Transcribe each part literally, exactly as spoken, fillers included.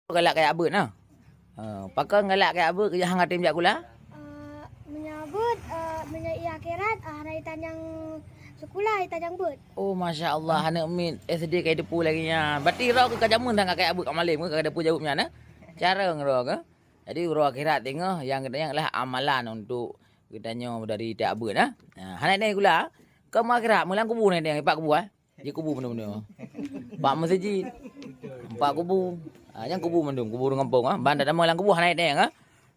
Galak kajak beuet na. Ha, pakon galak kajak beuet, kajak hang até jak sikula? Eh, meunyoe beuet, eh, meunyoe i akhirat, ah, hana itanyang sikula, itanyang beuet. Oh, masya Allah, aneuk miet S D ka jiteupeue lagèe nyan. Berarti droe keuh ka jameun that ka kajak beuet ka malém keuh, ka teupeue jaweueb nyan, eh? Carông droe keuh. Jadi, uroe akhirat teungoh nyang geutanyoe adalah amalan untuk geutanyoe dari tajak beuet, eh. Ha, hana itanyang sikula. Keu akhirat, meulang kubu hana itanyang, pat kubu, eh? Di kubu beuna-beuna. Bak meuseujid. Bak kubu. Ha, nyang kubu mandum, kubu ureueng gampông, ha. Ban tatamong lam kubu hana itanyong, ha.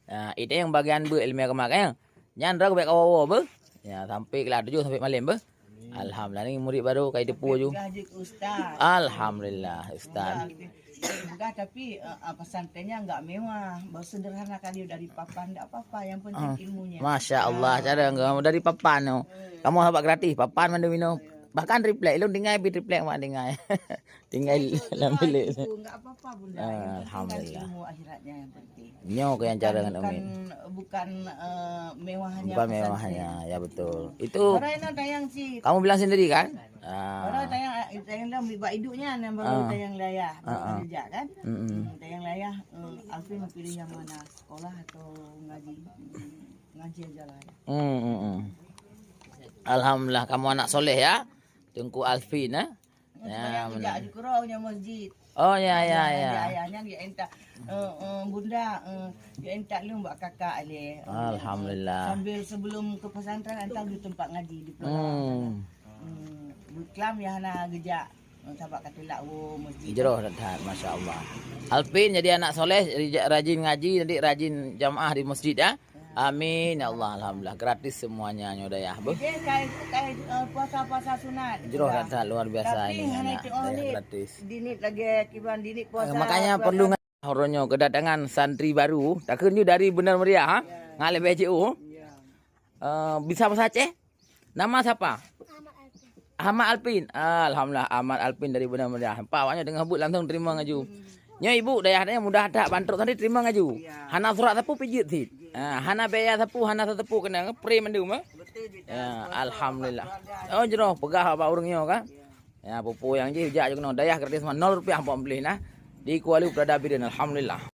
Ha, itanyong bagian beuet ilmu agama, kan. Nyan droe bèk kawoe-woe beuh. Ya, sampai kelas tujoh sampai malém beuh. Alhamdulillah, ni murid baru ka jiteupeue ju. Peugah jeuet keu ustaz. Alhamdulillah, ustaz. Peugah, tapi, eh, eh, pesantrennya enggak mewah. Baru sederhana kali dari papan, enggak apa-apa. Yang penting ilmunya. Masya Allah, cara engkau dari papan tu. Kamoe sabat gratis, papan mandum inoe. Bahkan triplek, ilôn tinggai pih triplek mak tinggai. Tinggai lam bilik. Enggak apa-apa, Bunda. Yang penting kan, alhamdulillah, ilmu akhiratnya yang penting. Nyoe keuh nyang cara ngon Umi. Bukan, bukan, eh, mewahnya pesantren. Bukan mewahnya, ya betul. Itu orang yang tayang sih. Kamu bilang sendiri kan? Ah. Orang tayang, tayang dalam bak iduknya, yang baru tayang layah, baru kerja kan? Hmm, tayang layah, eh, Alvin pilih yang mana? Sekolah atau ngaji? Hmm, ngaji aja lah ya. Hmm, hmm, hmm. Alhamdulillah, kamu anak soleh ya. Teungku Alvin, eh? Ya, benar. Di Kuro punya masjid. Oh, ya, ya, ya. Ayah, ayahnya dia minta, eh, eh, bunda, eh, dia minta lu buat kakak le. Alhamdulillah. Sambil sebelum ke pesantren, hantar di tempat ngaji di Pulau Larang sana. Hmm. Hmm, buklam ya hana gejak. Eh, sahabat kata lak wo masjid. Jroh that, masya Allah. Alvin jadi anak soleh, rija-, rajin ngaji, jadi rajin jamaah di masjid ya. Amin ya Allah, alhamdulillah, gratis semuanya nyoe dayah beuh. Jadi kai, kai, eh, puasa-puasa sunat. Jroh that, that luar biasa. Tapi ini hana anak itu, oh, dayah ni gratis. Dinit lagi kiban dinit puasa. Eh, makanya perlu ngan uroe nyoe kedatangan santri baru, takheun ju dari Bener Meriah, ha? Ya. Ngaleh B C U. Ya. Eh, bisa bahasa Aceh? Nama siapa? Ahmad Alvin. Ahmad Alvin. Alhamdulillah, Ahmad Alvin dari Bener Meriah. Nampak awaknyan teungoh beuet langsung terima ngaju. Nyoe ibu dayah nyoe mudah that bantrok tadi terima ngaju. Ya. Hana surat sapeue pih jeuet cit. Ya. Ha, hana biaya sapeue, hana sapeue keunan, free mandum, eh? Betul, betul. Ya, alhamdulillah. Oh, jroh peugah bak ureueng nyoe kan? Ya. Ya, peue-peue nyang jih jak ju keunoe dayah gratis mah nol rupiah ampat ploh nah. Di Kuala Lumpur ada bidan, alhamdulillah.